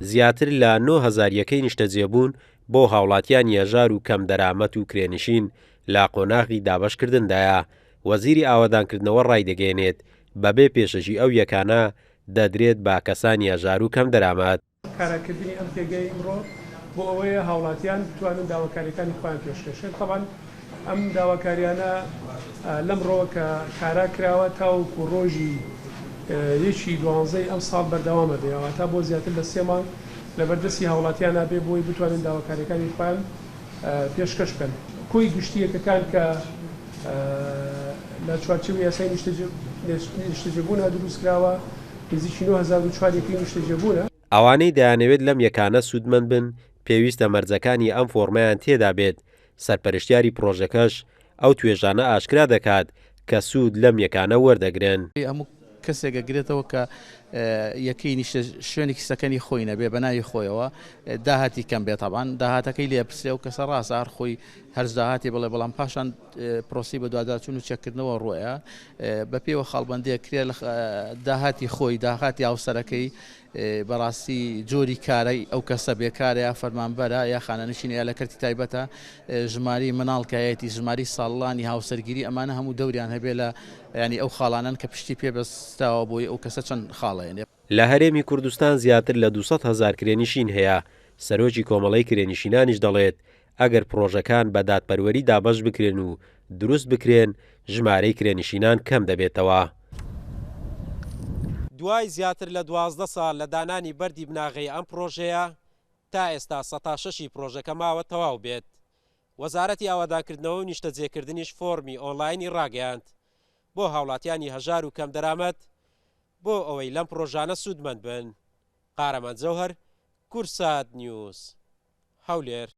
زیاتر لە 9000 یەکەی نیشتەجێبوون بۆ هاوڵاتیانی هەژار و کەمدەرامەت و کرێنشین لە قۆناغی دابەشکردندایە، وەزیری ئاوەدانکردنەوە ڕایدەگەیەنێت، بەبێ پێشەکی ئەو یەکانە دەدرێت بە کەسانی هەژار و کەمدەرامەت. کاراکردنی ئەم پێگەیە ئیمڕۆ بۆ ئەوەیە هاوڵاتیان بتوانن داواکاریەکانی خۆیان پێشکەش کەن، تەبعەن ئەم داواکاریانە لەمڕۆوە کە کارا کراوە تاوەکو ڕۆژی یەکی دوانزەی ئەمساڵ بەردەوام ئەبێ، واتە بۆ زیاتر لە سێ مانگ لەبەردەستی هاوڵاتیانا بێ بۆی بتوانن داواکاریەکانی خۆیان پێشکەش بکەن. کۆی گشتی یەکەکان کە لە چوارچێوەی یاسای نیشتەجێبوونا دروستکراوە نزیکی 9004 یەکەی نیشتەجێبوونە. ئەوانەی دەیانەوێت لەم یەکانە سوودمەند بن، پێویستە مەرجەکانی ئەم فۆڕمەیان تێدا بێت، سەرپەرشتیاری پڕۆژەکەش ئەو توێژانە ئاشکرا دەکات کە سوود لەم یەکانە وەردەگرن. هەموو کەسێک ئەگرێتەوە کە یەکەی نیشتە شوێنێکی سەکەنی خۆی نەبێ بە ناوی خۆیەوە داهاتی کەم بێت تەبان داهاتەکەی لێ پرسێ و کەسە ڕاستە هەر خۆی هەرز داهاتی بڵێ بەڵام پاشان پرۆسی بە دواداچوون و چەکردنەوە ڕۆیە بە پێوە خاڵبندێک کرێ لە داهاتی خۆی داهاتی هاوسەرەکەی بەڕاستی جۆری کارەی ئەو کەسە بێکارە یا فەرمانبەرە یا خانەنشینە یا لە کەرتی تایبەتە ژماری مناڵ کایەتی ژماری ساڵانی هاوسەرگیری ئەمانە هەموو دەوریان هەبێ لە ینی ئەو خاڵانەن کە پشتی پێ بەستراوە بۆی ئەو کەسە چەند خاڵێنێ. لە هەرێمی کوردستان زیاتر لە 200 هەزار کرێنشین هەیە، سەرۆکی کۆمەڵەی کرێنشینانیش دەڵێت، ئەگەر پڕۆژەکان بە دادپەروەری دابەش بکرێن و دروست بکرێن، ژمارەی کرێنشینان کەم دەبێتەوە. دوای زیاتر لە 12 ساڵ لە دانانی بەردی بناغەی ئەم پڕۆژەیە، تا ئێستا سەتا شەشی پڕۆژەکە ماوە تەواو بێت. وەزارەتی ئاوەدانکردنەوە و نیشتەجێکردنیش فۆڕمی ئۆنلاینی ڕاگەیاند بۆ هاوڵاتیانی هەژار و کەمدەرامەت بۆ ئەوەی لەم پڕۆژانە سوودمەند بن. قارەمان جەوهەر، کوردسات نیوز، هەولێر.